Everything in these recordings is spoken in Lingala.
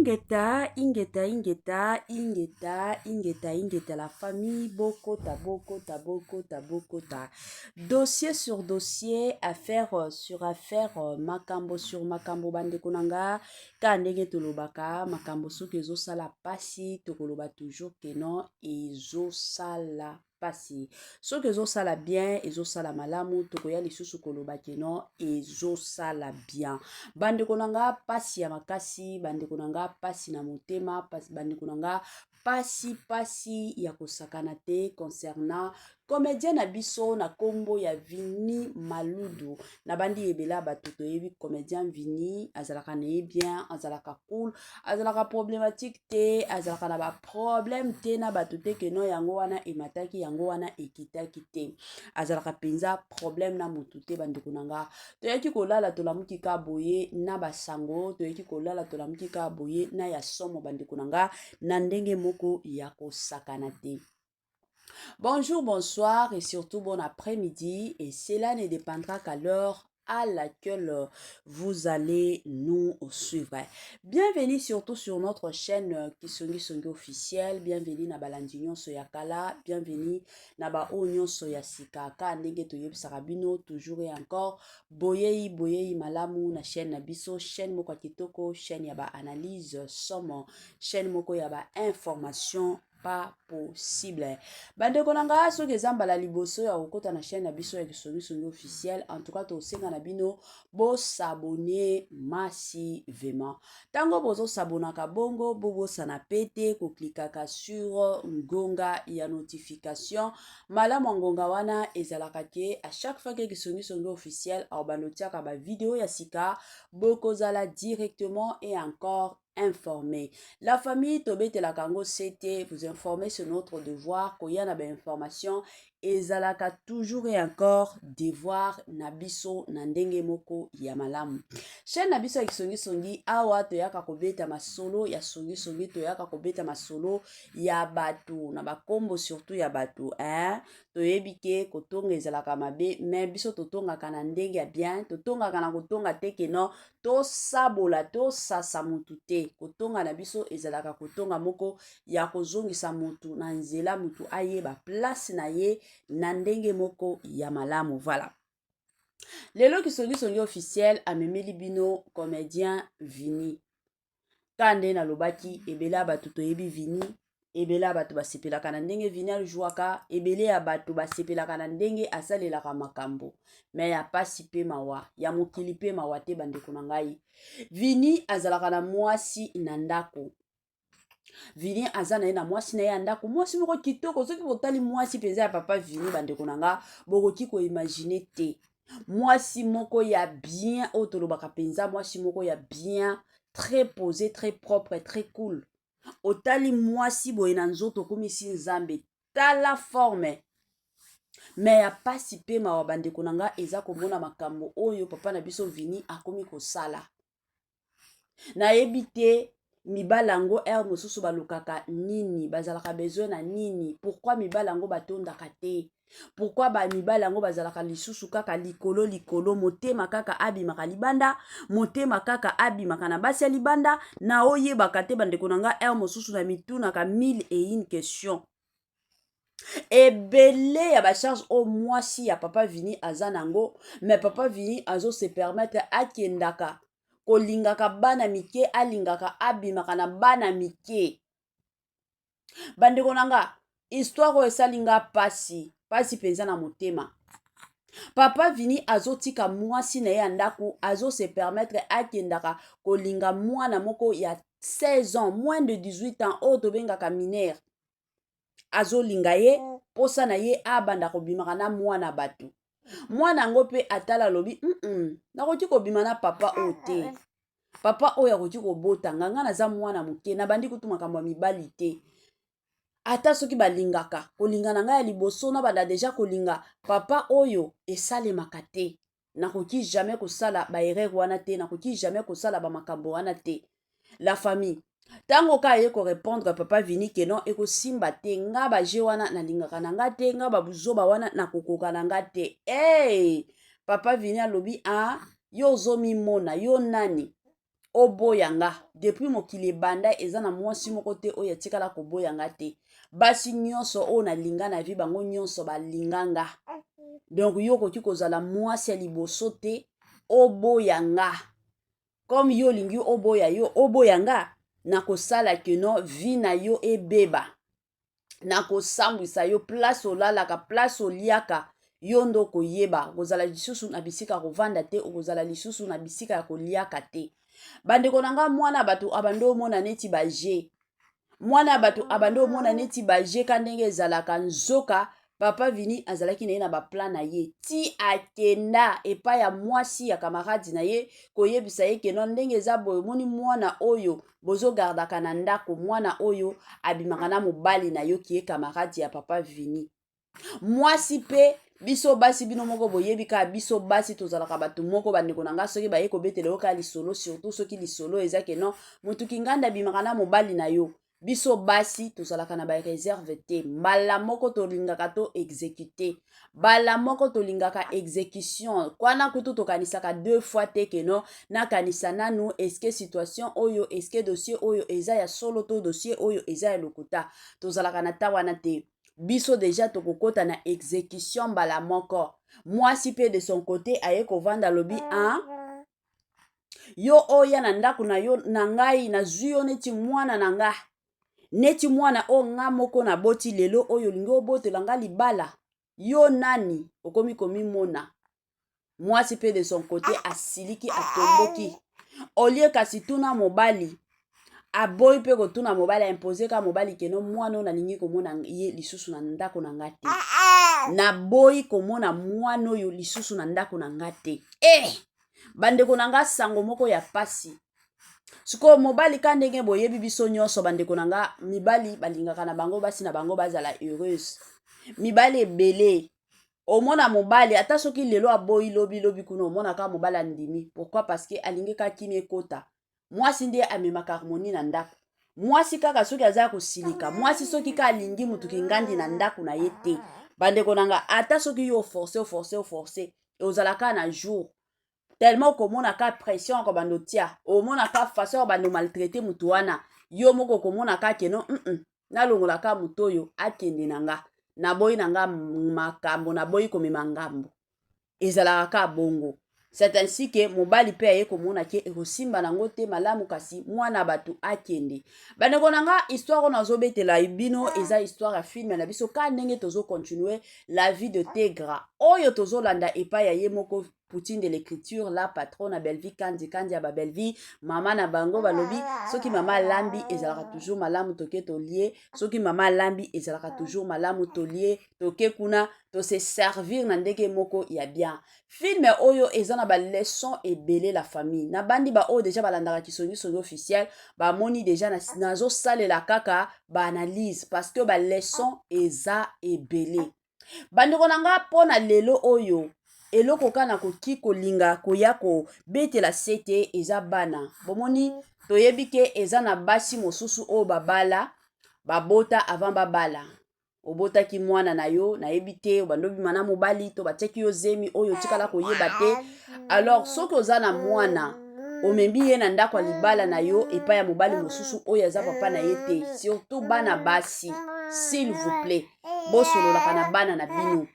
Ingeta, ingeta, ingeta, ingeta, ingeta, ingeta, la famille, bokota, bokota, bokota, bokota. Dossier sur dossier, affaire sur affaire, makambo sur makambo, bandeko na nga, ka ndenge tolobaka, makambo soki ezosala pasi, tokoloba toujours que non, ezosala pasi. Soki ezosala bien, ezosala malamu, tokoya lisusu koloba que non, ezosala bien. Bandeko na nga, pasi ya makasi, bandeko na nga, pasi na motema, bandeko na nga, pasi pasi ya kosakana te concernant comédien na biso na nkombo ya Vini Maludu. Na bandi ebele bato toyebi comédien Vini, azalaka na ye bien, azalaka cool, azalaka problématique te, azalaka na baproblème te na bato te, que non, yango wana emataki, yango wana ekitaki te, azalaka mpenza problème na motu te. Bandeko na nga, toyaki kolala, tolamuki ka boye na basango, toyaki kolala, tolamuki ka boye na ya somo, bandeko na nga, na ndenge moko ya kosakana te. Bonjour, bonsoir et surtout bon après-midi, et cela ne dépendra qu'à l'heure à laquelle vous allez nous suivre. Bienvenue surtout sur notre chaîne Kisongi Songi officielle. Bienvenue na balandi nyonso ya kala, bienvenue na ba oyo nyonso ya sika. Ka ndenge toyebisaka bino toujours et encore, boyei boyei malamu na chaîne na biso, chaîne moko ya kitoko, chaîne ya ba analyse somo, chaîne moko ya ba information pas possible. Bandeko na nga, soki eza mbala liboso ya kokota na chaîne na biso ya Kisongisongi officiel, en tout cas tosenga na bino bos'abonner massivement. Ntango bozos'abonnaka bongo, bobosana pe te koklikaka sur ngonga ya notification. Malamu ya ngonga wana ezalaka que à chaque fois que Kisongisongi officiel akobanda otiaka bavideo ya sika, bokozala directement et encore informé. La famille, tobetelaka yango sete, vous informer, c'est notre devoir. Koya na bainformation ezalaka toujours et encore devoir na biso na ndenge moko ya malamu. Chaîne na biso ya Kisongisongi, awa toyaka kobeta masolo ya songisongi, toyaka kobeta masolo ya bato na bakombo, surtout ya bato, hein? Toyebi que kotonga ezalaka mabe, mais biso totongaka na ndenge ya bien, totongaka na kotonga te que non, tosabola, tosasa motu te. Kotonga na biso ezalaka kotonga moko ya kozongisa motu na nzela, motu ayeba place na ye na ndenge moko ya malamu. Voilà, lelo Kisongisongi officiel amemeli bino comédien Vini. Ka nde nalobaki, ebele ya bato toyebi Vini, ebele ya bato basepelaka na ndenge Vini ajwaka, ebele ya bato basepelaka na ndenge asalelaka makambo. Mais ya pasi mpe mawa ya mokili mpe mawa te, bandeko na ngai, Vini azalaka na mwasi na ndako. Vini aza na ye na mwasi na ye ya ndako, mwasi moko kitoko. Soki botali mwasi mpenza ya papa Vini, bandeko na nga, bokoki koimaginer te, mwasi moko ya bien oyo tolobaka mpenza, mwasi moko ya bien, très posé, très propre, très cool. Otali mwasi boye na nzoto, okomisi Nzambe, tala forme. Mais ya pasi mpe mawa, bandeko na nga, eza komona makambo oyo papa na biso Vini akomi kosala. Nayebi te mibali yango heure mosusu balukaka nini, bazalaka besoin na nini? Pourquoi mibali yango batondaka te? Pourquoi bamibali yango bazalaka lisusu kaka likolo likolo, motema kaka abimaka libanda, motema kaka abimaka na basi ya libanda? Na oyebaka te, bandeko na nga, heure mosusu na mitunaka mille et une question. Ebele ya bacharge oyo mwasi ya papa Vini aza nango, mais papa Vini azose permettre akendaka kolingaka bana mike, alingaka abimaka na bana mike. Bandeko na nga, histoire oyo esali nga pasi, pasi mpenza na motema. Papa Vini azotika mwasi na ye ya ndako, azose permettre akendaka kolinga mwana moko ya 16 ans, moins de 18 ans, oyo tobengaka mineur. Azolinga ye, mposa na ye abanda kobimaka na mwana bato. Mwana yango mpe atala, alobi: Nakoki kobima na papa oyo te, papa oyo akoki kobota nga, nga naza mwana moke, nabandi kutu makambo ya mibali te. Ata soki balingaka kolinga na ngai ya liboso, nabanda déjà kolinga papa oyo, esalemaka te. Nakoki jamais kosala baerreur wana te, nakoki jamais kosala bamakambo wana te." La famille, ntango ka aye korépondre papa Vini que non, ekosimba te, nga baje wana nalingaka na nga te, nga babuzoba wana nakokoka na nga te. Hey! Papa Vini alobi: "A ah, yo ozomimona yo nani? Oboya nga depuis mokili ebanda, eza na mwasi moko te oyo atikala koboya nga te. Basi nyonso oyo nalinga na vie, bango nyonso balinga nga. Donc yo okoki kozala mwasi ya liboso te oboya nga. Comme yo olingi oboya, yo oboya nga, nakosala que non, vie na yo ebeba, nakosambwisa yo. Place olalaka, place oliaka, yo nde okoyeba. Okozala lisusu na bisika ya kovanda te, okozala lisusu na bisika ya koliaka te. Bandeko na nga, mwana bato abandi omona neti baje, mwana bato abandi omona neti baje ka ndenge ezalaka. Nzoka papa Vini azalaki na ye na baplan na ye. Ti akenda epai ya mwasi ya camarade na ye koyebisa ye que non, ndenge eza boye, omoni mwana oyo bozogardaka na ndako, mwana oyo abimaka na mobali na yo kie camarade ya papa Vini. Mwasi mpe, biso basi, bino moko boyebi kaka, biso basi tozalaka bato moko. Bandeko na nga, soki baye kobetela yo kaka lisolo, surtout soki lisolo eza que non, motu kinganda abimaka na mobali na yo, biso basi tozalaka na baréserve te. Mbala moko tolingaka to exécute, mbala moko tolingaka exécution kwana. Kutu tokanisaka deux fois te que non, nakanisa nanu, est-ce situation oyo, est-ce dossier oyo eza ya solo to dossier oyo eza ya lokuta? Tozalaka na ta wana te. Biso déjà tokokɔta na exécution mbala moko. Mwasi mpe de son côté aye kovanda, alobi: "Ah, yo oya na ndako na yo na ngai, nazwi yo neti mwana na nga, neti mwana oyo nga moko naboti. Lelo oyo olingi obotela nga libala, yo nani?" Okomi komimona. Mwasi mpe de son côté asiliki, atomboki. Olie kasi tuna mobali, aboyi mpe kotuna mobali, aimpose kaka mobali que non, mwana oyo nalingi komona ye lisusu na ndako na nga te, naboyi komona mwana oyo lisusu na ndako na nga te. Eh, bandeko na nga, sango moko ya pasi. Sikoyo mobali ka ndenge boyebi biso nyonso, bandeko na nga, mibali balingaka na bango basi na bango bazala heureuse. Mibali ebele, omona mobali ata soki lelo aboyi, lobi lobi kuna omonaka mobali andimi. Pourquoi? Parce que alingi kaka kimia ekota. Mwasi nde amemaka harmonie na ndako. Mwasi kaka soki aza kosilika, mwasi soki ka alingi mutu kingandi na ndako na ye te, bandeko na nga, ata soki yo oforce, oforce, oforce, ozala kaka na jour tellement okomona ka pression akobanda otia, omona ka façon akobanda omaltraite mutu wana, yo moko okomona ka que non, nalongola ka motu oyo akende na nga, naboyi na nga makambo, naboyi komema ngambo. Ezalaka ka bongo. C'est ainsi que mobali mpe aye komona que ekosimba nango te malamu, kasi mwana bato akende. Bandeko na nga, histoire oyo nazobetela bino eza histoire ya film na biso ka ndenge tozocontinue la vie de Tegra oyo tozolanda epai ya ye moko Poutine de l'écriture, la patronne na Bellevie Kandi, Kandi ya babellevie, mama na bango. Balobi soki mama alambi, ezalaka toujours malamu, toke tolie. Soki mama alambi, ezalaka toujours malamu, tolie, toke kuna tose servir na ndenge moko ya bien. Film oyo eza na baleçon ebele, la famille. Nabandi baoyo déjà balandaka Kisongisongi officiel bamoni déjà nazosalela kaka baanalyse parce que baleçon eza ebele. Bandeko na nga, mpo na lelo oyo, eloko kaka nakoki kolinga koya kobetela sete eza bana. Bomoni, toyebi que eza na basi mosusu oyo babala, babota avant babala. Obotaki mwana na yo, nayebi te, obandi obima na mobali to batiaki yo zemi oyo otikala koyeba te. Alors soki oza na mwana, omemi ye na ndako ya libala na yo epai ya mobali mosusu oyo aza papa na ye te, surtout bana basi, s'il vous plaît, bosololaka na bana na bino,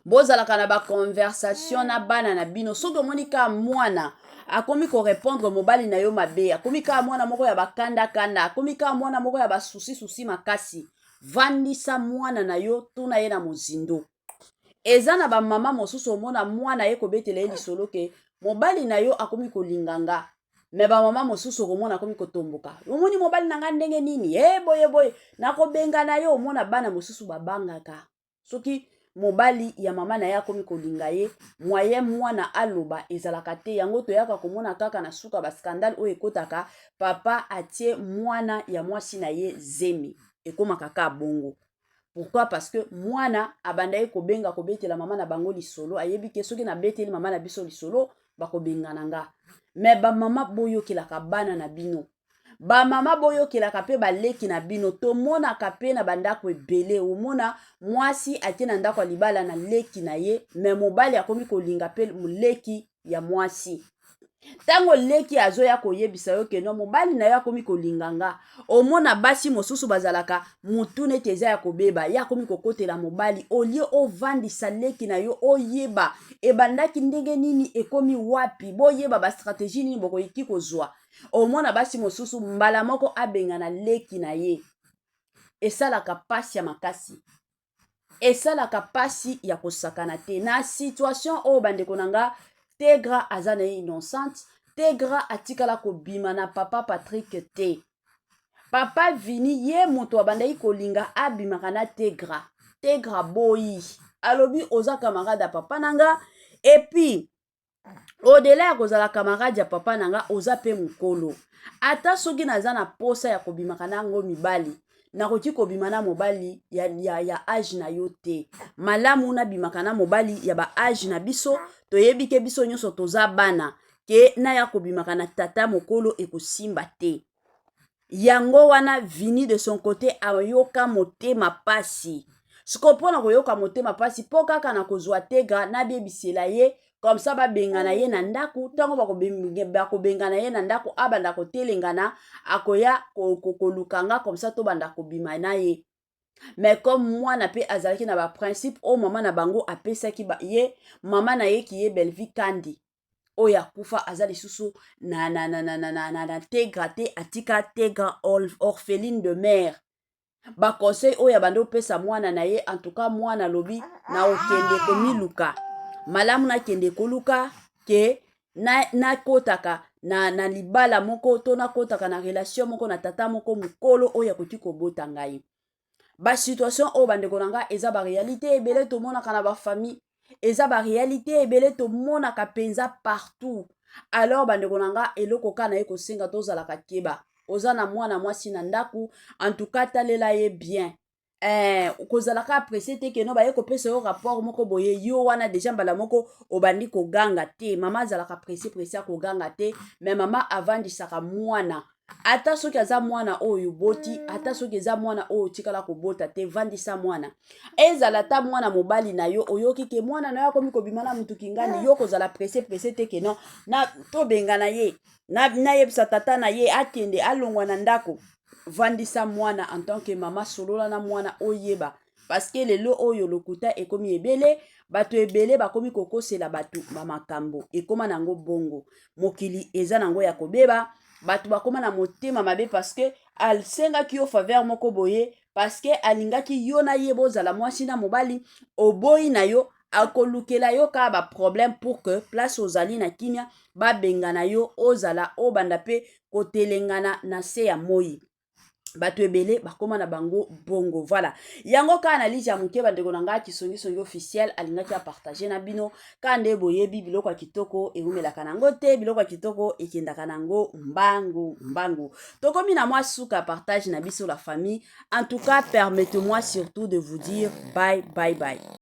bozalaka na baconversation na bana na bino. Soki omoni kaka mwana akomi korépondre mobali na yo mabe, akomi kaka mwana moko ya bakandakanda, akomi kaka mwana moko ya basusi-susi makasi, vandisa mwana na yo, tuna ye na mozindo. Eza na bamama mosusu, omona mwana ye kobetela ye lisolo que mobali na yo akomi kolinga nga, mais bamama mosusu okomona akomi kotomboka: "Omoni mobali na nga ndenge nini? E boye boye, nakobenga na yo." Omona bana mosusu babangaka soki mobali ya mama na ye akomi kolinga ye, moyen mwana aloba ezalaka te. Yango toyaka komona kaka na suka bascandale oyo ekotaka, papa atie mwana ya mwasi na ye zemi, ekomaka ka bongo. Pourquoi? Parce que mwana abandaki kobenga, kobetela mama na bango lisolo, ayebi que soki nabeteli mama na biso lisolo, bakobengana nga. Mais bamama, boyokelaka bana na bino. Bamama, boyokelaka mpe baleki na bino. Tomonaka mpe na bandako ebele, omona mwasi atie na ndako ya libala na leki na ye, mais mobali akomi kolinga mpe leki ya mwasi. Ntango leki azoya koyebisa yo que non, mobali na yo akomi kolinga nga, omona basi mosusu bazalaka motu neti eza ya kobeba. Ye akomi kokotela mobali au lieu ovandisa leki na yo, oyeba ebandaki ndenge nini, ekomi wapi, boyeba bastratégie nini bokoki kozwa. Omona basi mosusu mbala moko abengana leki na ye. Esalaka pasi ya makasi, esalaka pasi ya kosakana te. Na situation oyo, bandeko na nga, Tegra aza na ye innocente. Tegra atikala kobima na papa Patrik te. Papa Vini ye moto abandaki kolinga abimaka na Tegra. Tegra boyi, alobi: "Oza camarade ya papa na nga, et puis au-delà ya kozala camarade ya papa na nga, oza mpe mokolo. Ata soki naza na posa ya kobimaka na yango mibali, nakoki kobima na mobali ya âge na yo te. Malamu nabimaka na mobali ya ba âge na biso. Toyebi ke biso nyonso toza bana, ke naya kobimaka na tata mokolo ekosimba te." Yango wana Vini de son côté ayoka motema pasi. Sikoyo mpona koyoka motema pasi, mpo kaka na kozwa Tegra, nabebisela ye comme ça, babengana ye na ndako. Ntango bakobengana ye na ndako, abanda kotelengana, akoya koluka nga comme ça tobanda kobima na ye. Mais comme mwana mpe azalaki na baprincipe oyo mama na bango apesaki ye, mama na ye ki ye Belvi Kandi oyo akufa, aza lisusu na Tegra te, atika Tegra orpheline de mère. Baconseil oyo abandi opesa mwana na ye, en tout cas mwana alobi: "Na okende komiluka, malamu nakende koluka ke nakotaka na libala moko to nakotaka na relation moko na tata moko mokolo oyo akoki kobota ngai." Basituation oyo, bandeko na ngai, eza baréalité ebele tomonaka na bafamille, eza baréalité ebele tomonaka mpenza partout. Alors bandeko na nga, eloko kaka naye kosenga, tozalaka keba. Oza na mwana mwasi na ndako, en tout cas talela ye bien. Kozalaka pressé te que non, baye kopesa yo rapport moko boye, yo wana déjà mbala moko obandi koganga te. Mama azalaka pressé pressé ya koganga te, mais mama avandisaka mwana, ata soki aza mwana oyo boti, ata soki eza mwana oyo otikala kobota te. Vandisa mwana, ezala ata mwana mobali na yo. Oyoki ke mwana na yo akomi kobima na mutu kingani, yo kozala pressé pressé te que non, na tobengana ye, nayebisa tata na ye akende, alongwa na ndako. Vandisa mwana en tant que mama, solola na mwana, oyeba, parce que lelo oyo lokuta ekomi ebele, bato ebele bakomi kokosela bato bamakambo. Ekóma nango bongo, mokili eza nango ya kobeba, bato bakóma na motema mabe, parce que asengaki yo faveur moko boye, parce que alingaki yo na ye bozala mwasi na mobali, oboyi na yo, akolukela yo kaka baproblème pour que place ozali na kimia, babengana yo, ozala obanda mpe kotelengana na se ya moi. Bato ebele bakóma na bango bongo. Voilà, yango kaka na lise ya moke, bandeko na ngai, Kisongisongi officiel alingaki apartage na bino. Kaka nde boyebi, biloko ya kitoko ewumelaka nango te, biloko ya kitoko ekendaka nango mbangu mbangu. Tokomi na mwa suka partage na biso, la famille. En tout cas, permettez-moi surtout de vous dire bye bye bye.